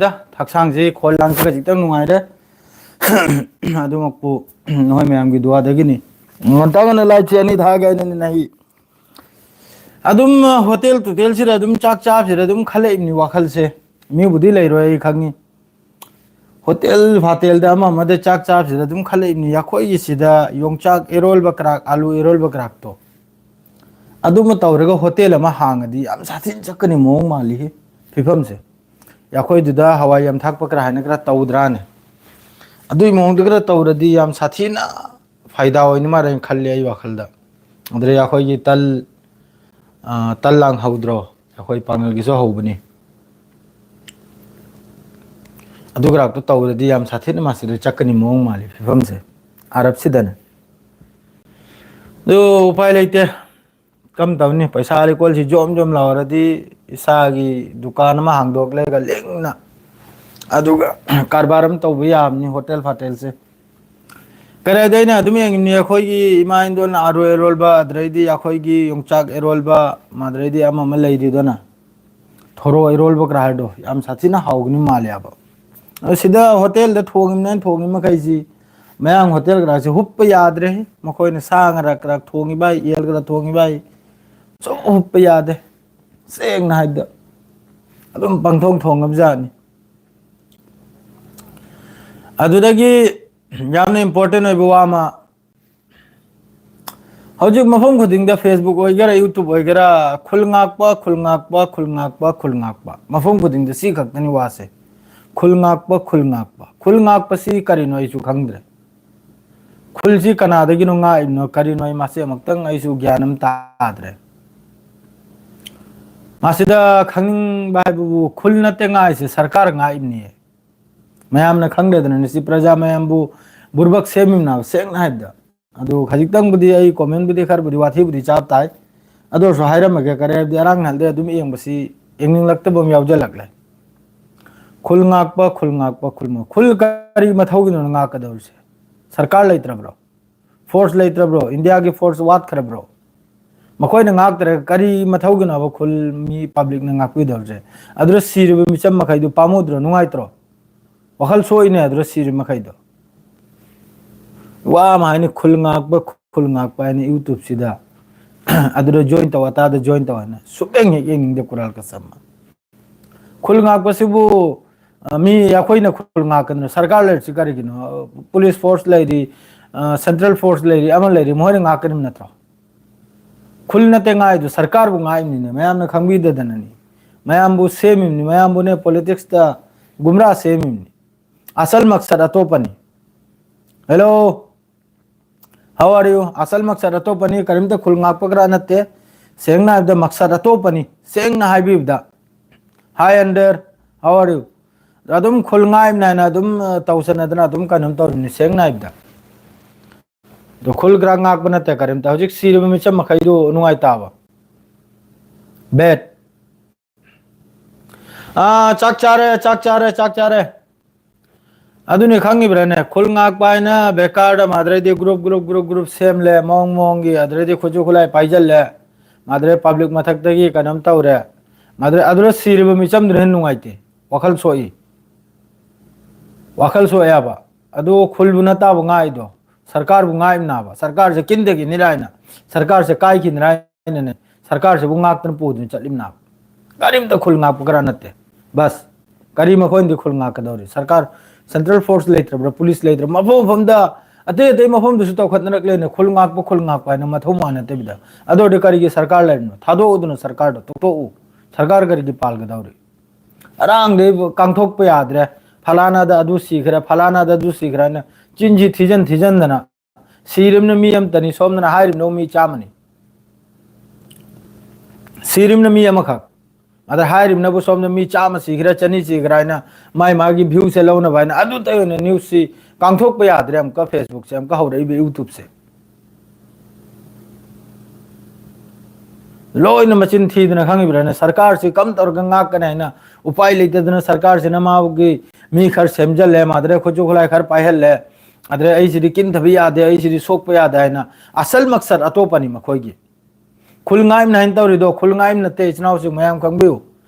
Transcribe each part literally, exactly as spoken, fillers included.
ꯅꯨꯡꯉꯥꯏꯔꯦꯗ, ꯍꯛꯆꯥꯡꯁꯤ ꯈꯣꯜ ꯂꯥꯡꯁꯤ ꯈꯖꯤꯛꯇꯪ ꯅꯨꯡꯉꯥꯏꯔꯦ꯫ ꯑꯗꯨꯃꯛꯄꯨ ꯅꯈꯣꯏ ꯃꯌꯥꯝꯒꯤ ꯗꯨꯋꯥꯗꯒꯤꯅꯤ꯫ ꯉꯟꯇꯥ ꯉꯟꯅ ꯂꯥꯏꯠꯁꯦ ꯑꯅꯤ ꯊꯥꯒꯦ ꯍꯥꯏꯅꯅꯤ ꯅꯍꯤ꯫ ꯑꯗꯨꯝ ꯍꯣꯇꯦꯜ ꯇꯣꯇꯦꯜꯁꯤꯗ ꯑꯗꯨꯝ ꯆꯥꯛ ꯆꯥꯕꯁꯤꯗ ꯑꯗꯨꯝ ꯈꯜꯂꯛꯏꯕꯅꯤ ꯋꯥꯈꯜꯁꯦ꯫ ꯃꯤꯕꯨꯗꯤ ꯂꯩꯔꯣꯏ ꯑꯩ ꯈꯪꯉꯤ꯫ ꯍꯣꯇꯦꯜ ꯐꯥꯇꯦꯜꯗ ꯑꯃ ꯑꯃꯗ ꯆꯥꯛ ꯆꯥꯕꯁꯤꯗ ꯑꯗꯨꯝ ꯈꯜꯂꯛꯏꯕꯅꯤ, ꯑꯩꯈꯣꯏꯒꯤꯁꯤꯗ ꯌꯣꯡꯆꯥꯛ ꯏꯔꯣꯜꯕ ꯀ꯭ꯔꯥꯛ, ꯑꯥꯂꯨ ꯏꯔꯣꯜꯕ ꯀ꯭ꯔꯥꯛꯇꯣ ꯑꯗꯨꯃ ꯇꯧꯔꯒ ꯍꯣꯇꯦꯜ ꯑꯃ ꯍꯥꯡꯉꯗꯤ ꯌꯥꯝ ꯁꯥꯊꯤꯅ ꯆꯠꯀꯅꯤ ꯃꯑꯣꯡ ꯃꯥꯜꯂꯤꯍꯦ ꯐꯤꯕꯝꯁꯦ꯫ ꯑꯩꯈꯣꯏꯗꯨꯗ ꯍꯋꯥꯏ ꯌꯥꯝ ꯊꯥꯛꯄ ꯈꯔ ꯍꯥꯏꯅ ꯈꯔ ꯇꯧꯗ꯭ꯔꯥꯅꯦ? ꯑꯗꯨꯒꯤ ꯃꯑꯣꯡꯗ ꯈꯔ ꯇꯧꯔꯗꯤ ꯌꯥꯝ ꯁꯥꯊꯤꯅ ꯐꯥꯏꯗꯥ ꯑꯣꯏꯅꯤ ꯃꯥꯜꯂꯦꯅ ꯈꯜꯂꯦ ꯑꯩ ꯋꯥꯈꯜꯗ꯫ ꯑꯗꯨꯗꯩ ꯑꯩꯈꯣꯏꯒꯤ ꯇꯜ, ꯑ, ꯇꯜ ꯂꯥꯡ ꯍꯧꯗ꯭ꯔꯣ? ꯑꯩꯈꯣꯏ ꯄꯥꯡꯒꯜꯒꯤꯁꯨ ꯍꯧꯕꯅꯤ꯫ ꯑꯗꯨ ꯈꯔꯥꯛꯇꯣ ꯇꯧꯔꯗꯤ ꯌꯥꯝ ꯁꯥꯊꯤꯅ ꯃꯥꯁꯤꯗ ꯆꯠꯀꯅꯤ ꯃꯑꯣꯡ ꯃꯥꯜꯂꯤ ꯐꯤꯕꯝꯁꯦ ꯑꯔꯕꯁꯤꯗꯅ꯫ ꯑꯗꯨ ꯎꯄꯥꯏ ꯂꯩꯇꯦ꯫ ꯀꯝ ꯇꯧꯅꯤ? ꯄꯩꯁꯥ ꯂꯩꯀꯣꯜꯁꯤ ꯖꯣꯝ ꯖꯣꯝ ꯂꯥꯎꯔꯗꯤ ꯏꯁꯥꯒꯤ ꯗꯨꯀꯥꯟ ꯑꯃ ꯍꯥꯡꯗꯣꯛꯂꯒ ꯂꯤꯡꯅ ꯑꯗꯨꯒ ꯀꯔꯕꯥꯔ ꯑꯃ ꯇꯧꯕ ꯌꯥꯕꯅꯤ, ꯍꯣꯇꯦꯜ ꯐꯥꯇꯦꯜꯁꯦ꯫ ꯀꯔꯥꯏꯗ ꯑꯩꯅ ꯑꯗꯨꯝ ꯌꯦꯡꯉꯤꯅꯤ, ꯑꯩꯈꯣꯏꯒꯤ ꯏꯃꯥ ꯏꯟꯗꯣꯜꯅ ꯑꯥꯔꯨ ꯏꯔꯣꯜꯕ, ꯑꯗꯨꯗꯩꯗꯤ ꯑꯩꯈꯣꯏꯒꯤ ꯌꯣꯡꯆꯥꯛ ꯏꯔꯣꯜꯕ, ꯑꯗꯨꯗꯩꯗꯤ ꯑꯃ ꯑꯃ ꯂꯩꯔꯤꯗꯅ, ꯊꯣꯔꯣ ꯏꯔꯣꯜꯕ ꯀꯔꯥ ꯍꯥꯏꯗꯣ ꯌꯥꯝ ꯁꯥꯊꯤꯅ ꯍꯥꯎꯒꯅꯤ ꯃꯥꯜꯂꯦꯕ꯫ ꯑꯗꯣ ꯁꯤꯗ ꯍꯣꯇꯦꯜꯗ ꯊꯣꯡꯉꯤꯕꯅꯤꯅ ꯊꯣꯡꯉꯤ ꯃꯈꯩꯁꯤ ꯃꯌꯥꯡ ꯍꯣꯇꯦꯜ ꯀꯔꯥꯁꯦ ꯍꯨꯞꯄ ꯌꯥꯗ꯭ꯔꯦ꯫ ꯃꯈꯣꯏꯅ ꯁꯥ ꯉꯔꯛ ꯀꯔꯛ ꯊꯣꯡꯉꯤꯕ ꯍꯥꯏ, ꯌꯦꯟ ꯈꯔ ꯊꯣꯡꯉꯤꯕ ꯍꯥꯏ, ꯁꯨꯝ ꯍꯨꯞꯄ ꯌꯥꯗꯦ꯫ ꯁꯦꯡꯅ ꯍꯥꯏꯕꯗ ꯑꯗꯨꯝ ꯄꯪꯊꯣꯡ ꯊꯣꯡꯉꯕꯖꯥꯠꯅꯤ꯫ ꯑꯗꯨꯗꯒꯤ ꯌꯥꯝꯅ ꯏꯝꯄꯣꯔꯇꯦꯟ ꯑꯣꯏꯕ ꯋꯥ ꯑꯃ, ꯍꯧꯖꯤꯛ ꯃꯐꯝ ꯈꯨꯗꯤꯡꯗ, Facebook ꯑꯣꯏꯒꯦꯔꯥ, YouTube ꯑꯣꯏꯒꯦꯔꯥ, "ꯈꯨꯜ ꯉꯥꯛꯄ, ꯈꯨꯜ ꯉꯥꯛꯄ, ꯈꯨꯜ ꯉꯥꯛꯄ, ꯈꯨꯜ ꯉꯥꯛꯄ", ꯃꯐꯝ ꯈꯨꯗꯤꯡꯗ ꯁꯤ ꯈꯛꯇꯅꯤ ꯋꯥꯁꯦ꯫ "ꯈꯨꯜ ꯉꯥꯛꯄ, ꯈꯨꯜ ꯉꯥꯛꯄ"꯫ ꯈꯨꯜ ꯉꯥꯛꯄꯁꯤ ꯀꯔꯤꯅꯣ ꯑꯩꯁꯨ ꯈꯪꯗ꯭ꯔꯦ꯫ ꯈꯨꯜꯁꯤ ꯀꯅꯥꯗꯒꯤꯅꯣ ꯉꯥꯛꯏꯕꯅꯣ, ꯀꯔꯤꯅꯣ, ꯑꯩ ꯃꯁꯤ ꯑꯃꯨꯛꯇꯪ ꯑꯩꯁꯨ ꯒ꯭ꯌꯥꯟ ꯑꯃ ꯇꯥꯗ꯭ꯔꯦ꯫ ꯃꯁꯤꯗ ꯈꯪꯅꯤꯡꯕ ꯍꯥꯏꯕꯕꯨ, ꯈꯨꯜ ꯅꯠꯇꯦ ꯉꯥꯛꯏꯁꯦ, ꯁꯔꯀꯥꯔ ꯉꯥꯛꯏꯕꯅꯤꯌꯦ꯫ ꯃꯌꯥꯝꯅ ꯈꯪꯗꯗꯅ ꯉꯁꯤ ꯄ꯭ꯔꯖꯥ ꯃꯌꯥꯝꯕꯨ ꯕꯨꯔꯕꯛ ꯁꯦꯝꯃꯤꯕꯅꯦꯕ, ꯁꯦꯡꯅ ꯍꯥꯏꯕꯗ꯫ ꯑꯗꯨ ꯈꯖꯤꯛꯇꯪꯕꯨꯗꯤ ꯑꯩ ꯀꯣꯃꯦꯟꯕꯨꯗꯤ ꯈꯔꯕꯨꯗꯤ ꯋꯥꯊꯤꯕꯨꯗꯤ ꯆꯥꯕ ꯇꯥꯏ, ꯑꯗꯨ ꯑꯣꯏꯔꯁꯨ ꯍꯥꯏꯔꯝꯃꯒꯦ, ꯀꯔꯤ ꯍꯥꯏꯕꯗꯤ ꯑꯔꯥꯡ ꯅꯍꯥꯟꯗꯩ ꯑꯗꯨꯝ ꯌꯦꯡꯕꯁꯤ ꯌꯦꯡꯅꯤꯡꯂꯛꯇꯕ ꯑꯃ ꯌꯥꯎꯖꯜꯂꯛꯂꯦ꯫ "ꯈꯨꯜ ꯉꯥꯛꯄ, ꯈꯨꯜ ꯉꯥꯛꯄ, ꯈꯨꯜ ꯃ-", ꯈꯨꯜ ꯀꯔꯤ ꯃꯊꯧꯒꯤꯅꯣ ꯉꯥꯛꯀꯗꯧꯔꯤꯁꯦ? ꯁꯔꯀꯥꯔ ꯂꯩꯇ꯭ꯔꯕ꯭ꯔꯣ? ꯐꯣꯔꯁ ꯂꯩꯇ꯭ꯔꯕ꯭ꯔꯣ? ꯏꯟꯗꯤꯌꯥꯒꯤ ꯐꯣꯔꯁ ꯋꯥꯠꯈ꯭ꯔꯕ꯭ꯔꯣ? ꯃꯈꯣꯏꯅ ꯉꯥꯛꯇ꯭ꯔꯒ ꯀꯔꯤ ꯃꯊꯧꯒꯤꯅꯣꯕ ꯈꯨꯜ ꯃꯤ publicꯅ ꯉꯥꯛꯄꯤꯗꯧꯔꯤꯁꯦ? ꯑꯗꯨꯗ ꯁꯤꯔꯤꯕ ꯃꯤꯆꯝ ꯃꯈꯩꯗꯨ ꯄꯥꯝꯃꯨꯗ꯭ꯔꯣ? ꯅꯨꯡꯉꯥꯏꯇ꯭ꯔꯣ? ꯋꯥꯈꯜ ꯁꯣꯛꯏꯅꯦ ꯑꯗꯨꯗ ꯁꯤꯔꯤꯕ ꯃꯈꯩꯗꯣ꯫ ꯋꯥ ꯑꯃ ꯍꯥꯏꯅꯤ, ꯈꯨꯜ ꯉꯥꯛꯄ, ꯈꯨꯜ ꯉꯥꯛꯄ ꯍꯥꯏꯅ YouTubeꯁꯤꯗ ꯑꯗꯨꯗ join ꯇꯧ, ꯑꯇꯥꯗ join ꯇꯧ ꯍꯥꯏꯅ ꯁꯨꯛꯌꯦꯡ ꯍꯦꯛ ꯌꯦꯡꯅꯤꯡꯗꯦ ꯀꯨꯔꯥꯜ ꯀꯁꯝ꯫ ꯈꯨꯜ ꯉꯥꯛꯄꯁꯤꯕꯨ, ꯑ, ꯃꯤ ꯑꯩꯈꯣꯏꯅ ꯈꯨꯜ ꯉꯥꯛꯀꯗꯅ ꯁꯔꯀꯥꯔ ꯂꯩꯔꯤꯁꯤ ꯀꯔꯤꯒꯤꯅꯣ? ꯑ, police force ꯂꯩꯔꯤ, ꯑ, central force ꯂꯩꯔꯤ, ꯑꯃ ꯂꯩꯔꯤ, ꯃꯈꯣꯏꯅ ꯉꯥꯛꯀꯅꯤꯕ ꯅꯠꯇ꯭ꯔꯣ? ꯈꯨꯜ ꯅꯠꯇꯦ ꯉꯥꯏꯗꯨ, ꯁꯔꯀꯥꯔꯕꯨ ꯉꯥꯛꯏꯕꯅꯤꯅꯦ, ꯃꯌꯥꯝꯅ ꯈꯪꯕꯤꯗꯗꯅꯅꯤ꯫ ꯃꯌꯥꯝꯕꯨ ꯁꯦꯝꯃꯤꯕꯅꯤ, ꯃꯌꯥꯝꯕꯨꯅꯦ politicsꯇ ꯒꯨꯝꯔꯥ ꯁꯦꯝꯃꯤꯕꯅꯤ꯫ ꯑꯁꯜ ꯃꯛꯁꯠ ꯑꯇꯣꯞꯄꯅꯤ꯫ Hello, how are you? ꯑꯁꯜ ꯃꯛꯁꯠ ꯑꯇꯣꯞꯄꯅꯤ, ꯀꯔꯤꯝꯇ ꯈꯨꯜ ꯉꯥꯛꯄꯒ꯭ꯔꯥ ꯅꯠꯇꯦ꯫ ꯁꯦꯡꯅ ꯍꯥꯏꯕꯗ ꯃꯛꯁꯠ ꯑꯇꯣꯞꯄꯅꯤ, ꯁꯦꯡꯅ ꯍꯥꯏꯕꯤꯕꯗ꯫ Hi Under, how are you? ꯑꯗꯨꯝ ꯈꯨꯜ ꯉꯥꯛꯏꯕꯅꯤ ꯍꯥꯏꯅ ꯑꯗꯨꯝ, ꯑ, ꯇꯧꯁꯟꯅꯗꯅ ꯑꯗꯨꯝ ꯀꯩꯅꯣꯝ ꯇꯧꯔꯤꯕꯅꯤ, ꯁꯦꯡꯅ ꯍꯥꯏꯕꯗ꯫ ꯑꯗꯣ ꯈꯨꯜ ꯈꯔ ꯉꯥꯛꯄ ꯅꯠꯇꯦ ꯀꯔꯤꯝꯇ꯫ ꯍꯧꯖꯤꯛ ꯁꯤꯔꯤꯕ ꯃꯤꯆꯝ ꯃꯈꯩꯗꯨ ꯅꯨꯡꯉꯥꯏꯇꯕ? ꯕꯦꯠ꯫ ꯑꯥ, ꯆꯥꯛ ꯆꯥꯔꯦ, ꯆꯥꯛ ꯆꯥꯔꯦ, ꯆꯥꯛ ꯆꯥꯔꯦ꯫ ꯑꯗꯨꯅꯤ ꯈꯪꯉꯤꯕ꯭ꯔꯥꯅꯦ? ꯈꯨꯜ ꯉꯥꯛꯄ ꯍꯥꯏꯅ ꯕꯦꯀꯥꯔꯗ ꯃꯥꯗ꯭ꯔꯩꯗꯤ group, group, group, group ꯁꯦꯝꯂꯦ, ꯃꯑꯣꯡ ꯃꯑꯣꯡꯒꯤ, ꯑꯗꯨꯗꯩꯗꯤ ꯈꯨꯠꯁꯨ ꯈꯨꯠꯂꯥꯏ ꯄꯥꯏꯖꯜꯂꯦ, ꯃꯥꯗ꯭ꯔꯩ public ꯃꯊꯛꯇꯒꯤ ꯀꯩꯅꯣꯝ ꯇꯧꯔꯦ, ꯃꯥꯗ꯭ꯔꯩ ꯑꯗꯨꯗ ꯁꯤꯔꯤꯕ ꯃꯤꯆꯝꯗꯨꯅ ꯍꯦꯟꯅ ꯅꯨꯡꯉꯥꯏꯇꯦ, ꯋꯥꯈꯜ ꯁꯣꯛꯏ, ꯋꯥꯈꯜ ꯁꯣꯛꯑꯦ ꯍꯥꯏꯕ꯫ ꯑꯗꯨ ꯈꯨꯜꯕꯨ ꯅꯠꯇꯕ ꯉꯥꯛꯏꯗꯣ, ꯁꯔꯀꯥꯔꯕꯨ ꯉꯥꯛꯏꯕꯅꯥꯕ, ꯁꯔꯀꯥꯔꯁꯦ ꯀꯤꯟꯗꯒꯤꯅꯤꯔꯥ ꯍꯥꯏꯅ, ꯁꯔꯀꯥꯔꯁꯦ ꯀꯥꯏꯈꯤꯅꯤꯔꯥ ꯍꯥꯏꯅꯅꯦ, ꯁꯔꯀꯥꯔꯁꯤꯕꯨ ꯉꯥꯛꯇꯅ ꯄꯨꯗꯨꯅ ꯆꯠꯂꯤꯕꯅꯥꯕ꯫ ꯀꯔꯤꯝꯇ ꯈꯨꯜ ꯉꯥꯛꯄ ꯈꯔ ꯅꯠꯇꯦ꯫ ꯕꯁ, ꯀꯔꯤ ꯃꯈꯣꯏꯅꯗꯤ ꯈꯨꯜ ꯉꯥꯛꯀꯗꯧꯔꯤ? ꯁꯔꯀꯥꯔ, central force ꯂꯩꯇ꯭ꯔꯕ꯭ꯔꯥ, police ꯂꯩꯇ꯭ꯔꯕ꯭ꯔꯥ? ꯃꯐꯝ ꯃꯐꯝꯗ, ꯑꯇꯩ ꯑꯇꯩ ꯃꯐꯝꯗꯁꯨ ꯇꯧꯈꯠꯅꯔꯛꯂꯦꯅꯦ, ꯈꯨꯜ ꯉꯥꯛꯄ, ꯈꯨꯜ ꯉꯥꯛꯄ ꯍꯥꯏꯅ ꯃꯊꯧ ꯃꯥꯟꯅꯗꯕꯤꯗ꯫ ꯑꯗꯨ ꯑꯣꯏꯔꯗꯤ ꯀꯔꯤꯒꯤ ꯁꯔꯀꯥꯔ ꯂꯩꯔꯤꯅꯣ? ꯊꯥꯗꯣꯛꯎꯗꯅ ꯁꯔꯀꯥꯔꯗꯣ, ꯇꯣꯛꯊꯣꯛꯎ꯫ ꯁꯔꯀꯥꯔ ꯀꯔꯤꯒꯤ ꯄꯥꯜꯒꯗꯧꯔꯤ? ꯑꯔꯥꯡꯗꯩ ꯀꯥꯡꯊꯣꯛꯄ ꯌꯥꯗ꯭ꯔꯦ, ꯐꯂꯥꯅꯥꯗ ꯑꯗꯨ ꯁꯤꯈ꯭ꯔꯦ, ꯐꯂꯥꯅꯥꯗ ꯑꯗꯨ ꯁꯤꯈ꯭ꯔꯦ ꯍꯥꯏꯅ ꯆꯤꯟꯁꯤ ꯊꯤꯖꯟ ꯊꯤꯖꯟꯗꯅ, ꯁꯤꯔꯤꯕꯅ ꯃꯤ ꯑꯃꯇꯅꯤ, ꯁꯣꯝꯗꯅ ꯍꯥꯏꯔꯤꯕꯅ ꯃꯤ ꯆꯥꯝꯃꯅꯤ꯫ ꯁꯤꯔꯤꯕꯅ ꯃꯤ ꯑꯃꯈꯛ, ꯑꯗ ꯍꯥꯏꯔꯤꯕꯅꯕꯨ ꯁꯣꯝꯗ ꯃꯤ ꯆꯥꯝꯃ ꯁꯤꯈ꯭ꯔꯦ, ꯆꯅꯤ ꯁꯤꯈ꯭ꯔꯦ ꯍꯥꯏꯅ ꯃꯥꯏ ꯃꯥꯒꯤ viewꯁꯦ ꯂꯧꯅꯕ ꯍꯥꯏꯅ ꯑꯗꯨꯇ ꯑꯣꯏꯅ newsꯁꯤ ꯀꯥꯡꯊꯣꯛꯄ ꯌꯥꯗ꯭ꯔꯦ꯫ ꯑꯃꯨꯛꯀ Facebookꯁꯦ, ꯑꯃꯨꯛꯀ ꯍꯧꯔꯛꯏꯕ YouTubeꯁꯦ꯫ ꯂꯣꯏꯅ ꯃꯆꯤꯟ ꯊꯤꯗꯅ ꯈꯪꯉꯤꯕ꯭ꯔꯥꯅꯦ? ꯁꯔꯀꯥꯔꯁꯤ ꯀꯝ ꯇꯧꯔꯒ ꯉꯥꯛꯀꯅꯤ ꯍꯥꯏꯅ ꯎꯄꯥꯏ ꯂꯩꯇꯗꯅ ꯁꯔꯀꯥꯔꯁꯤꯅ ꯃꯥꯒꯤ ꯃꯤ ꯈꯔ ꯁꯦꯝꯖꯜꯂꯦ, ꯃꯥꯗ꯭ꯔꯦ ꯈꯨꯠꯁꯨ ꯈꯨꯠꯂꯥꯏ ꯈꯔ ꯄꯥꯏꯍꯜꯂꯦ, ꯑꯗ꯭ꯔꯦ ꯑꯩꯁꯤꯗꯤ ꯀꯤꯟꯊꯕ ꯌꯥꯗꯦ, ꯑꯩꯁꯤꯗꯤ ꯁꯣꯛꯄ ꯌꯥꯗꯦ ꯍꯥꯏꯅ ꯑꯁꯜ ꯃꯛꯁꯠ ꯑꯇꯣꯞꯄꯅꯤ ꯃꯈꯣꯏꯒꯤ꯫ ꯈꯨꯜ ꯉꯥꯏꯝꯅ ꯍꯥꯏꯅ ꯇꯧꯔꯤꯗꯣ, ꯈꯨꯜ ꯉꯥꯏꯝ ꯅꯠꯇꯦ, ꯏꯆꯤꯟ ꯏꯅꯥꯎꯁꯤꯡ ꯃꯌꯥꯝ ꯈꯪꯕꯤꯌꯨ꯫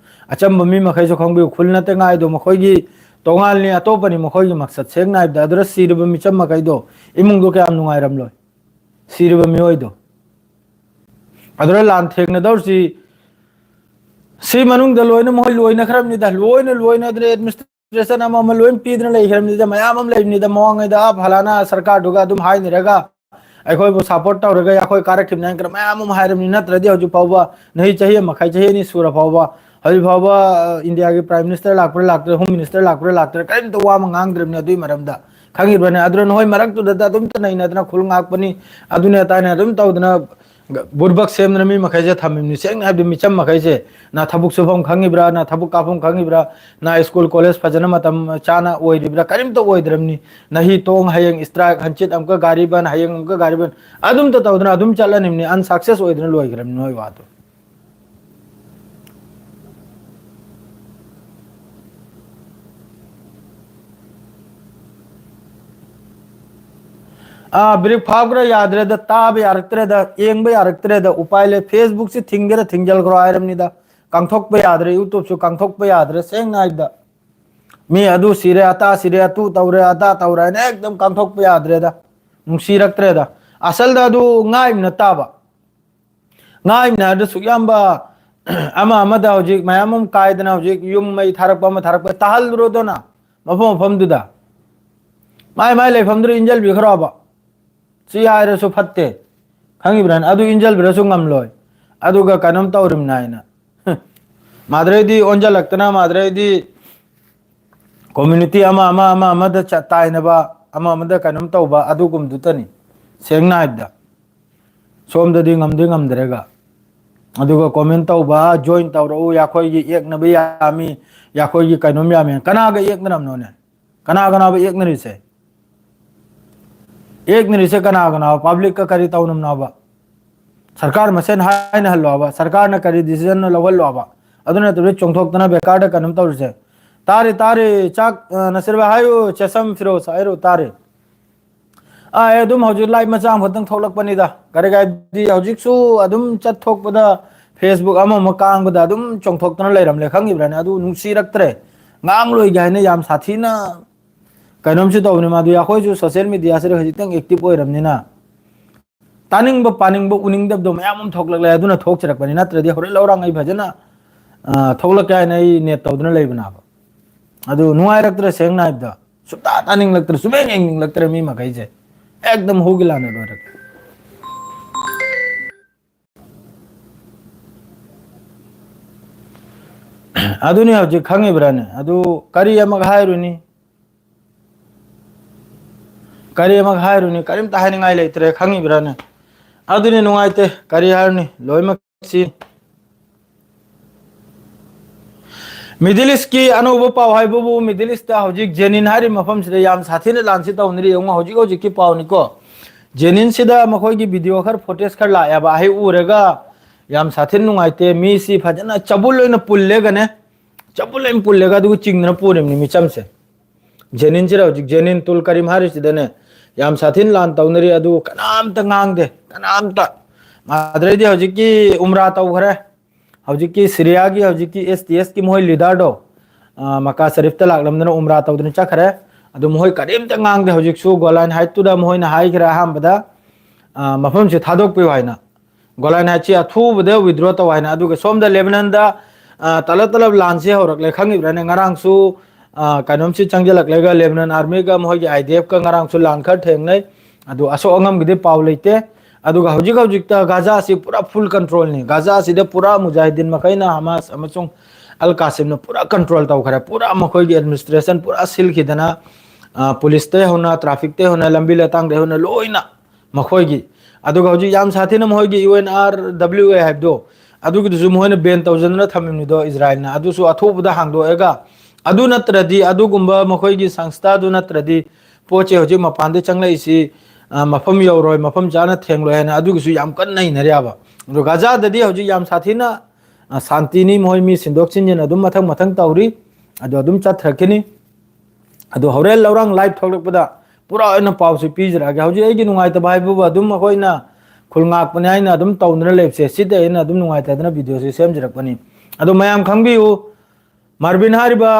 ꯑꯆꯝꯕ ꯃꯤ ꯃꯈꯩꯁꯨ ꯈꯪꯕꯤꯌꯨ, ꯈꯨꯜ ꯅꯠꯇꯦ ꯉꯥꯏꯗꯣ, ꯃꯈꯣꯏꯒꯤ ꯇꯣꯉꯥꯜꯅꯤ, ꯑꯇꯣꯞꯄꯅꯤ ꯃꯈꯣꯏꯒꯤ ꯃꯛꯁꯠ꯫ ꯁꯦꯡꯅ ꯍꯥꯏꯕꯗ, ꯑꯗꯨꯗ ꯁꯤꯔꯕ ꯃꯤꯆꯝ ꯃꯈꯩꯗꯣ, ꯏꯃꯨꯡꯗꯣ ꯀꯌꯥꯝ ꯅꯨꯡꯉꯥꯏꯔꯝꯂꯣꯏ, ꯁꯤꯔꯕ ꯃꯤꯑꯣꯏꯗꯣ꯫ ꯑꯗꯨꯗ ꯂꯥꯟ ꯊꯦꯡꯅꯗꯧꯔꯤꯁꯤ, ꯁꯤ ꯃꯅꯨꯡꯗ ꯂꯣꯏꯅ ꯃꯈꯣꯏ ꯂꯣꯏꯅꯈ꯭ꯔꯕꯅꯤꯗ, ꯂꯣꯏꯅ ꯂꯣꯏꯅꯗ꯭ꯔꯦ꯫ ꯑꯦꯗꯃꯤꯅꯤꯁꯇ꯭ꯔꯦꯁꯟ ꯑꯃ ꯑꯃ ꯂꯣꯏ ꯄꯤꯗꯅ ꯂꯩꯈ꯭ꯔꯕꯅꯤꯗ, ꯃꯌꯥꯝ ꯑꯃ ꯂꯩꯕꯅꯤꯗ, ꯃꯃꯥꯡꯉꯩꯗ, "ꯑꯥ, ꯐꯂꯥꯅꯥ ꯁꯔꯀꯥꯔꯗꯨꯒ ꯑꯗꯨꯝ ꯍꯥꯏꯅꯔꯒ ꯑꯩꯈꯣꯏꯕꯨ ꯁꯄꯣꯔꯠ ꯇꯧꯔꯒ ꯑꯩꯈꯣꯏ ꯀꯥꯔꯛꯈꯤꯕꯅꯤ" ꯍꯥꯏꯅ ꯃꯌꯥꯝ ꯑꯃ ꯍꯥꯏꯔꯕꯅꯤ꯫ ꯅꯠꯇ꯭ꯔꯗꯤ ꯍꯧꯖꯤꯛ ꯐꯥꯎꯕ, ꯅꯍꯤ ꯆꯍꯤ ꯑꯃ ꯃꯈꯥꯏ, ꯆꯍꯤ ꯑꯅꯤ ꯁꯨꯔ ꯐꯥꯎꯕ, ꯍꯧꯖꯤꯛ ꯐꯥꯎꯕ, ꯑ, ꯏꯟꯗꯤꯌꯥꯒꯤ ꯄ꯭ꯔꯥꯏꯝ ꯃꯤꯅꯤꯁꯇꯔ ꯂꯥꯛꯄ꯭ꯔꯥ ꯂꯥꯛꯇ꯭ꯔꯥ, ꯍꯣꯝ ꯃꯤꯅꯤꯁꯇꯔ ꯂꯥꯛꯄ꯭ꯔꯥ ꯂꯥꯛꯇ꯭ꯔꯥ, ꯀꯔꯤꯝꯇ ꯋꯥ ꯑꯃ ꯉꯥꯡꯗ꯭ꯔꯕꯅꯤ ꯑꯗꯨꯒꯤ ꯃꯔꯝꯗ꯫ ꯈꯪꯉꯤꯕ꯭ꯔꯥꯅꯦ? ꯑꯗꯨꯅ ꯅꯈꯣꯏ ꯃꯔꯛꯇꯨꯗ ꯑꯗꯨꯝꯇ ꯅꯩꯅꯗꯅ ꯈꯨꯜ ꯉꯥꯛꯄꯅꯤ, ꯑꯗꯨꯅꯦ ꯑꯗꯥꯅꯦ ꯑꯗꯨꯝ ꯇꯧꯗꯅ ꯕꯨꯔꯕꯛ ꯁꯦꯝꯗꯅ ꯃꯤ ꯃꯈꯩꯁꯦ ꯊꯝꯃꯤꯕꯅꯤ꯫ ꯁꯦꯡꯅ ꯍꯥꯏꯕꯗꯤ, ꯃꯤꯆꯝ ꯃꯈꯩꯁꯦ, ꯅꯥ ꯊꯕꯛ ꯁꯨꯐꯝ ꯈꯪꯉꯤꯕ꯭ꯔꯥ, ꯅꯥ ꯊꯕꯛ ꯀꯥꯞꯐꯝ ꯈꯪꯉꯤꯕ꯭ꯔꯥ, ꯅꯥ ꯁ꯭ꯀꯨꯜ ꯀꯣꯂꯦꯖ ꯐꯖꯅ ꯃꯇꯝ ꯆꯥꯅ ꯑꯣꯏꯔꯤꯕ꯭ꯔꯥ, ꯀꯔꯤꯝꯇ ꯑꯣꯏꯗ꯭ꯔꯕꯅꯤ꯫ ꯅꯍꯤ ꯇꯣꯡ, ꯍꯌꯦꯡ ꯁ꯭ꯇ꯭ꯔꯥꯏꯛ, ꯍꯟꯆꯤꯠ ꯑꯃꯨꯛꯀ ꯒꯥꯔꯤ ꯕꯟ, ꯍꯌꯦꯡ ꯑꯃꯨꯛꯀ ꯒꯥꯔꯤ ꯕꯟ, ꯑꯗꯨꯝꯇ ꯇꯧꯗꯅ ꯑꯗꯨꯝ ꯆꯠꯂꯅꯤꯕꯅꯤ, ꯑꯟꯁꯛꯁꯦꯁ ꯑꯣꯏꯗꯅ ꯂꯣꯏꯈ꯭ꯔꯕꯅꯤ ꯅꯣꯏ ꯋꯥꯗꯣ꯫ ꯑꯥ, ꯕ꯭ꯔꯦꯛ ꯐꯥꯕ꯭ꯔꯥ ꯌꯥꯗ꯭ꯔꯦꯗ, ꯇꯥꯕ ꯌꯥꯔꯛꯇ꯭ꯔꯦꯗ, ꯌꯦꯡꯕ ꯌꯥꯔꯛꯇ꯭ꯔꯦꯗ, ꯎꯄꯥꯏ ꯂꯩ꯫ ꯐꯦꯁꯕꯨꯛꯁꯤ ꯊꯤꯡꯒꯦꯔꯥ ꯊꯤꯡꯖꯤꯜꯈ꯭ꯔꯣ ꯍꯥꯏꯔꯕꯅꯤꯗ꯫ ꯀꯥꯡꯊꯣꯛꯄ ꯌꯥꯗ꯭ꯔꯦ, ꯌꯨꯇꯨꯕꯁꯨ ꯀꯥꯡꯊꯣꯛꯄ ꯌꯥꯗ꯭ꯔꯦ, ꯁꯦꯡꯅ ꯍꯥꯏꯕꯗ꯫ ꯃꯤ ꯑꯗꯨ ꯁꯤꯔꯦ, ꯑꯇꯥ ꯁꯤꯔꯦ, ꯑꯇꯨ ꯇꯧꯔꯦ, ꯑꯗꯥ ꯇꯧꯔꯦ ꯍꯥꯏꯅ ꯑꯦꯛꯗꯝ ꯀꯥꯡꯊꯣꯛꯄ ꯌꯥꯗ꯭ꯔꯦꯗ, ꯅꯨꯡꯁꯤꯔꯛꯇ꯭ꯔꯦꯗ꯫ ꯑꯁꯜꯗ ꯑꯗꯨ ꯉꯥꯏꯕ ꯅꯠꯇꯕ, ꯉꯥꯏꯕꯅ ꯍꯥꯏꯔꯗꯤ ꯁꯨꯛ ꯌꯥꯝꯕ ꯑꯃ ꯑꯃꯗ ꯍꯧꯖꯤꯛ ꯃꯌꯥꯝ ꯑꯃ ꯀꯥꯏꯗꯅ ꯍꯧꯖꯤꯛ ꯌꯨꯝ ꯃꯩ ꯊꯥꯔꯛꯄ ꯑꯃ ꯊꯥꯔꯛꯄ ꯇꯥꯍꯜꯂꯨꯔꯣꯗꯅ ꯃꯐꯝ ꯃꯐꯝꯗꯨꯗ꯫ ꯃꯥꯏ ꯃꯥꯏ ꯂꯩꯐꯝꯗꯨꯗ ꯏꯟꯖꯜꯕꯤꯈ꯭ꯔꯣꯕ꯫ ꯁꯤ ꯍꯥꯏꯔꯁꯨ ꯐꯠꯇꯦ꯫ ꯈꯪꯉꯤꯕ꯭ꯔꯥꯅ? ꯑꯗꯨ ꯏꯟꯖꯜꯕꯤꯔꯁꯨ ꯉꯝꯂꯣꯏ꯫ ꯑꯗꯨꯒ ꯀꯩꯅꯣꯝ ꯇꯧꯔꯤꯕꯅꯤ ꯍꯥꯏꯅ꯫ ꯃꯥꯗ꯭ꯔꯩꯗꯤ ꯑꯣꯟꯖꯜꯂꯛꯇꯅ, ꯃꯥꯗ꯭ꯔꯩꯗꯤ ꯀꯝꯃ꯭ꯌꯨꯅꯤꯇꯤ ꯑꯃ, ꯑꯃ, ꯑꯃ, ꯑꯃꯗ ꯆ-, ꯇꯥꯏꯅꯕ, ꯑꯃ ꯑꯃꯗ ꯀꯩꯅꯣꯝ ꯇꯧꯕ, ꯑꯗꯨꯒꯨꯝꯗꯨꯇꯅꯤ꯫ ꯁꯦꯡꯅ ꯍꯥꯏꯕꯗ꯫ ꯁꯣꯝꯗꯗꯤ ꯉꯝꯗꯤ ꯉꯝꯗ꯭ꯔꯦꯒ꯫ ꯑꯗꯨꯒ ꯀꯣꯃꯦꯟ ꯇꯧꯕ, "ꯖꯣꯏꯟ ꯇꯧꯔꯛꯎ, ꯌꯥꯈꯣꯏꯒꯤ ꯌꯦꯛꯅꯕ ꯌꯥꯝꯃꯤ, ꯌꯥꯈꯣꯏꯒꯤ ꯀꯩꯅꯣꯝ ꯌꯥꯝꯃꯤ"꯫ ꯀꯅꯥꯒ ꯌꯦꯛꯅꯔꯝꯅꯣꯅꯦ? ꯀꯅꯥ ꯀꯅꯥꯕꯨ ꯌꯦꯛꯅꯔꯤꯁꯦ? ꯌꯦꯛꯅꯔꯤꯁꯦ ꯀꯅꯥ ꯀꯅꯥꯕꯨ? ꯄꯕ꯭ꯂꯤꯛꯀ ꯀꯔꯤ ꯇꯧꯅꯕꯅꯣꯕ? ꯁꯔꯀꯥꯔ ꯃꯁꯦꯟ ꯍꯥꯏꯅꯍꯜꯂꯣꯕ, ꯁꯔꯀꯥꯔꯅ ꯀꯔꯤ ꯗꯤꯁꯤꯖꯟꯅꯣ ꯂꯧꯍꯜꯂꯣꯕ꯫ ꯑꯗꯨ ꯅꯠꯇꯕꯤꯗ ꯆꯣꯡꯊꯣꯛꯇꯅ ꯕꯦꯀꯥꯔꯗ ꯀꯩꯅꯣꯝ ꯇꯧꯔꯤꯁꯦ꯫ ꯇꯥꯔꯦ, ꯇꯥꯔꯦ, ꯆꯥꯛ, ꯑ, ꯅꯁꯤꯔꯕꯥ ꯍꯥꯏꯌꯨ, ꯆꯦꯁꯝ ꯐꯤꯔꯣꯁ ꯍꯥꯏꯔꯨ, ꯇꯥꯔꯦ꯫ ꯑꯥ, ꯑꯗꯨꯝ ꯍꯧꯖꯤꯛ live ꯃꯆꯥ ꯑꯃꯈꯛꯇꯪ ꯊꯣꯛꯂꯛꯄꯅꯤꯗ꯫ ꯀꯔꯤ ꯀꯥꯏꯗꯤ ꯍꯧꯖꯤꯛꯁꯨ ꯑꯗꯨꯝ ꯆꯠꯊꯣꯛꯄꯗ, Facebook ꯑꯃ ꯑꯃ ꯀꯥꯡꯕꯗ ꯑꯗꯨꯝ ꯆꯣꯡꯊꯣꯛꯇꯅ ꯂꯩꯔꯝꯂꯦ, ꯈꯪꯉꯤꯕ꯭ꯔꯥꯅꯦ? ꯑꯗꯨ ꯅꯨꯡꯁꯤꯔꯛꯇ꯭ꯔꯦ꯫ ꯉꯥꯡꯂꯣꯏꯒꯦ ꯍꯥꯏꯅ ꯌꯥꯝ ꯁꯥꯊꯤꯅ ꯀꯩꯅꯣꯝꯁꯨ ꯇꯧꯕꯅꯤ ꯃꯥꯗꯨ꯫ ꯑꯩꯈꯣꯏꯁꯨ social mediaꯁꯤꯗ ꯍꯧꯖꯤꯛꯇꯪ active ꯑꯣꯏꯔꯕꯅꯤꯅ ꯇꯥꯅꯤꯡꯕ, ꯄꯥꯅꯤꯡꯕ, ꯎꯅꯤꯡꯗꯕꯗꯣ ꯃꯌꯥꯝ ꯑꯃ ꯊꯣꯛꯂꯛꯂꯦ꯫ ꯑꯗꯨꯅ ꯊꯣꯛꯆꯔꯛꯄꯅꯤ, ꯅꯠꯇ꯭ꯔꯗꯤ ꯍꯣꯔꯦꯟ ꯂꯧꯔꯥꯡ ꯑꯩ ꯐꯖꯅ, ꯑ, ꯊꯣꯛꯂꯛꯀꯦ ꯍꯥꯏꯅ ꯑꯩ net ꯇꯧꯗꯨꯅ ꯂꯩꯕꯅꯦꯕ꯫ ꯑꯗꯨ ꯅꯨꯡꯉꯥꯏꯔꯛꯇ꯭ꯔꯦ, ꯁꯦꯡꯅ ꯍꯥꯏꯕꯗ꯫ ꯁꯨꯡꯇꯥ ꯇꯥꯅꯤꯡꯂꯛꯇ꯭ꯔꯦ, ꯁꯨꯡꯌꯦꯡ ꯌꯦꯡꯅꯤꯡꯂꯛꯇ꯭ꯔꯦ ꯃꯤ ꯃꯈꯩꯁꯦ꯫ ꯑꯦꯛꯗꯝ ꯍꯨꯒꯤ ꯂꯥꯟꯅ ꯂꯣꯏꯔꯦ꯫ ꯑꯗꯨꯅꯤ ꯍꯧꯖꯤꯛ ꯈꯪꯉꯤꯕ꯭ꯔꯥꯅꯦ? ꯑꯗꯨ ꯀꯔꯤ ꯑꯃꯒ ꯍꯥꯏꯔꯨꯅꯤ? ꯀꯔꯤ ꯑꯃꯒ ꯍꯥꯏꯔꯨꯅꯤ? ꯀꯔꯤꯝꯇ ꯍꯥꯏꯅꯤꯡꯉꯥꯏ ꯂꯩꯇ꯭ꯔꯦ, ꯈꯪꯉꯤꯕ꯭ꯔꯥꯅꯦ? ꯑꯗꯨꯅꯤ ꯅꯨꯡꯉꯥꯏꯇꯦ, ꯀꯔꯤ ꯍꯥꯏꯔꯨꯅꯤ? ꯂꯣꯏꯅꯃꯛꯁꯤ꯫ Middle Eastꯀꯤ ꯑꯅꯧꯕ ꯄꯥꯎ ꯍꯥꯏꯕꯕꯨ, Middle Eastꯇ ꯍꯧꯖꯤꯛ ꯖꯦꯅꯤꯟ ꯍꯥꯏꯔꯤꯕ ꯃꯐꯝꯁꯤꯗ ꯌꯥꯝ ꯁꯥꯊꯤꯅ ꯂꯥꯟꯁꯤ ꯇꯧꯅꯔꯤ꯫ ꯌꯦꯡꯉꯨ, ꯍꯧꯖꯤꯛ ꯍꯧꯖꯤꯛꯀꯤ ꯄꯥꯎꯅꯤꯀꯣ꯫ ꯖꯦꯅꯤꯟꯁꯤꯗ ꯃꯈꯣꯏꯒꯤ video ꯈꯔ, footage ꯈꯔ ꯂꯥꯛꯑꯦꯕ, ꯑꯩ ꯎꯔꯒ ꯌꯥꯝ ꯁꯥꯊꯤꯅ ꯅꯨꯡꯉꯥꯏꯇꯦ꯫ ꯃꯤꯁꯤ ꯐꯖꯅ ꯆꯕꯨꯜ ꯑꯣꯏꯅ ꯄꯨꯜꯂꯦꯒꯅꯦ, ꯆꯕꯨꯜ ꯑꯣꯏꯅ ꯄꯨꯜꯂꯦꯒ ꯑꯗꯨꯒ ꯆꯤꯡꯗꯅ ꯄꯨꯔꯤꯕꯅꯤ ꯃꯤꯆꯝꯁꯦ꯫ ꯖꯦꯅꯤꯟꯁꯤꯗ ꯍꯧꯖꯤꯛ ꯖꯦꯅꯤꯟ ꯇꯨꯜ ꯀꯔꯤꯝ ꯍꯥꯏꯔꯤꯁꯤꯗꯅꯦ ꯌꯥꯝ ꯁꯥꯊꯤꯅ ꯂꯥꯟ ꯇꯧꯅꯔꯤ, ꯑꯗꯨ ꯀꯅꯥꯝꯇ ꯉꯥꯡꯗꯦ, ꯀꯅꯥꯝꯇ꯫ ꯑꯗꯩꯗꯤ ꯍꯧꯖꯤꯛꯀꯤ ꯎꯝꯔꯥ ꯇꯧꯈ꯭ꯔꯦ꯫ ꯍꯧꯖꯤꯛꯀꯤ ꯁꯤꯔꯤꯌꯥꯒꯤ ꯍꯧꯖꯤꯛꯀꯤ SDSꯀꯤ ꯃꯈꯣꯏ leaderꯗꯣ, ꯑ, ꯃꯀꯥ ꯁꯔꯤꯐꯇ ꯂꯥꯛꯂꯝꯗꯅ ꯎꯝꯔꯥ ꯇꯧꯗꯨꯅ ꯆꯠꯈ꯭ꯔꯦ꯫ ꯑꯗꯨ ꯃꯈꯣꯏ ꯀꯔꯤꯝꯇ ꯉꯥꯡꯗꯦ꯫ ꯍꯧꯖꯤꯛꯁꯨ ꯒꯣꯂꯥꯟ ꯍꯥꯏꯠꯇꯨꯗ ꯃꯈꯣꯏꯅ ꯍꯥꯏꯈ꯭ꯔꯦ ꯑꯍꯥꯟꯕꯗ, ꯑ, ꯃꯐꯝꯁꯤ ꯊꯥꯗꯣꯛꯄꯤꯌꯨ ꯍꯥꯏꯅ, ꯒꯣꯂꯥꯟ ꯍꯥꯏꯠꯁꯤ ꯑꯊꯨꯕꯗ withdraw ꯇꯧ ꯍꯥꯏꯅ꯫ ꯑꯗꯨꯒ ꯁꯣꯝꯗ ꯂꯦꯕꯅꯟꯗ, ꯑ, ꯇꯂꯞ ꯇꯂꯞ ꯂꯥꯟꯁꯤ ꯍꯧꯔꯛꯂꯦ, ꯈꯪꯉꯤꯕ꯭ꯔꯥꯅꯦ? ꯉꯔꯥꯡꯁꯨ, ꯑ, ꯀꯩꯅꯣꯝꯁꯤ ꯆꯪꯁꯤꯜꯂꯛꯂꯒ ꯂꯦꯕꯅꯟ armyꯒ ꯃꯈꯣꯏꯒꯤ IDFꯀ ꯉꯔꯥꯡꯁꯨ ꯂꯥꯟ ꯈꯔ ꯊꯦꯡꯅꯩ꯫ ꯑꯗꯨ ꯑꯁꯣꯛ ꯑꯉꯝꯒꯤꯗꯤ ꯄꯥꯎ ꯂꯩꯇꯦ꯫ ꯑꯗꯨꯒ ꯍꯧꯖꯤꯛ ꯍꯧꯖꯤꯛꯇ ꯒꯥꯖꯥꯁꯤ ꯄꯨꯔꯥ full controlꯅꯤ꯫ ꯒꯥꯖꯥꯁꯤꯗ ꯄꯨꯔꯥ ꯃꯨꯖꯥꯍꯤꯗꯤꯟ ꯃꯈꯩꯅ, ꯍꯃꯥꯁ ꯑꯃꯁꯨꯡ ꯑꯜ ꯀꯥꯁꯤꯝꯅ ꯄꯨꯔꯥ control ꯇꯧꯈ꯭ꯔꯦ꯫ ꯄꯨꯔꯥ ꯃꯈꯣꯏꯒꯤ administration ꯄꯨꯔꯥ ꯁꯤꯜꯈꯤꯗꯅ, ꯑ, policeꯇꯩ ꯍꯧꯅ, trafficꯇꯩ ꯍꯧꯅ, ꯂꯝꯕꯤ ꯂꯇꯥꯡꯗꯩ ꯍꯧꯅ ꯂꯣꯏꯅ ꯃꯈꯣꯏꯒꯤ꯫ ꯑꯗꯨꯒ ꯍꯧꯖꯤꯛ ꯌꯥꯝ ꯁꯥꯊꯤꯅ ꯃꯈꯣꯏꯒꯤ UNRWA ꯍꯥꯏꯕꯗꯣ, ꯑꯗꯨꯒꯤꯗꯨꯁꯨ ꯃꯈꯣꯏꯅ ban ꯇꯧꯖꯗꯅ ꯊꯝꯃꯤꯕꯅꯤꯗꯣ ꯏꯖꯔꯥꯏꯜꯅ꯫ ꯑꯗꯨꯁꯨ ꯑꯊꯨꯕꯗ ꯍꯥꯡꯗꯣꯛꯑꯒ, ꯑꯗꯨ ꯅꯠꯇ꯭ꯔꯗꯤ, ꯑꯗꯨꯒꯨꯝꯕ ꯃꯈꯣꯏꯒꯤ ꯁꯪꯁꯊꯥꯗꯨ ꯅꯠꯇ꯭ꯔꯗꯤ ꯄꯣꯠꯁꯦ ꯍꯧꯖꯤꯛ ꯃꯄꯥꯟꯗ ꯆꯪꯂꯛꯏꯁꯤ, ꯑ, ꯃꯐꯝ ꯌꯧꯔꯣꯏ, ꯃꯐꯝ ꯆꯥꯅ ꯊꯦꯡꯂꯣꯏ ꯍꯥꯏꯅ ꯑꯗꯨꯒꯤꯁꯨ ꯌꯥꯝ ꯀꯟꯅ ꯅꯩꯅꯔꯦꯕ꯫ ꯑꯗꯣ ꯒꯥꯖꯥꯗꯗꯤ ꯍꯧꯖꯤꯛ ꯌꯥꯝ ꯁꯥꯊꯤꯅ, ꯑ, ꯁꯥꯟꯇꯤꯅꯤ, ꯃꯈꯣꯏ ꯃꯤ ꯁꯤꯟꯗꯣꯛ ꯁꯤꯟꯖꯤꯟ ꯑꯗꯨꯝ ꯃꯊꯪ ꯃꯊꯪ ꯇꯧꯔꯤ꯫ ꯑꯗꯣ ꯑꯗꯨꯝ ꯆꯠꯊꯔꯛꯈꯤꯅꯤ꯫ ꯑꯗꯣ ꯍꯣꯔꯦꯟ ꯂꯧꯔꯥꯡ live ꯊꯣꯛꯂꯛꯄꯗ ꯄꯨꯔꯥ ꯑꯣꯏꯅ ꯄꯥꯎꯁꯤ ꯄꯤꯖꯔꯛꯑꯒꯦ꯫ ꯍꯧꯖꯤꯛ ꯑꯩꯒꯤ ꯅꯨꯡꯉꯥꯏꯇꯕ ꯍꯥꯏꯕꯕꯨ ꯑꯗꯨꯝ ꯑꯩꯈꯣꯏꯅ ꯈꯨꯜ ꯉꯥꯛꯄꯅꯤ ꯍꯥꯏꯅ ꯑꯗꯨꯝ ꯇꯧꯗꯨꯅ ꯂꯩꯕꯁꯦ, ꯁꯤꯗ ꯑꯩꯅ ꯑꯗꯨꯝ ꯅꯨꯡꯉꯥꯏꯇꯗꯅ ꯚꯤꯗꯤꯑꯣꯁꯤ ꯁꯦꯝꯖꯔꯛꯄꯅꯤ꯫ ꯑꯗꯣ ꯃꯌꯥꯝ ꯈꯪꯕꯤꯌꯨ, ꯃꯥꯔꯕꯤꯟ ꯍꯥꯏꯔꯤꯕ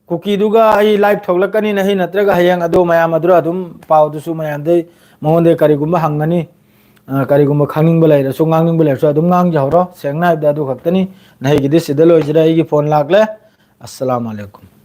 ꯀꯨꯀꯤꯗꯨꯒ ꯑꯩ ꯂꯥꯏꯚ ꯊꯣꯛꯂꯛꯀꯅꯤ ꯅꯍꯤ ꯅꯠꯇ꯭ꯔꯒ ꯍꯌꯦꯡ꯫ ꯑꯗꯣ ꯃꯌꯥꯝ ꯑꯗꯨꯗ ꯑꯗꯨꯝ ꯄꯥꯎꯗꯨꯁꯨ ꯃꯌꯥꯝꯗꯩ, ꯃꯉꯣꯟꯗꯩ ꯀꯔꯤꯒꯨꯝꯕ ꯍꯪꯒꯅꯤ, ꯑ, ꯀꯔꯤꯒꯨꯝꯕ ꯈꯪꯅꯤꯡꯕ ꯂꯩꯔꯁꯨ, ꯉꯥꯡꯅꯤꯡꯕ ꯂꯩꯔꯁꯨ ꯑꯗꯨꯝ ꯉꯥꯡꯖꯍꯧꯔꯣ꯫ ꯁꯦꯡꯅ ꯍꯥꯏꯕꯗ ꯑꯗꯨ ꯈꯛꯇꯅꯤ꯫ ꯅꯍꯩꯒꯤꯗꯤ ꯁꯤꯗ ꯂꯣꯏꯖꯔꯦ꯫ ꯑꯩꯒꯤ ꯐꯣꯟ ꯂꯥꯛꯂꯦ꯫ ꯑꯁꯁꯂꯥꯃꯨ ꯑꯂꯩꯀꯨꯝ꯫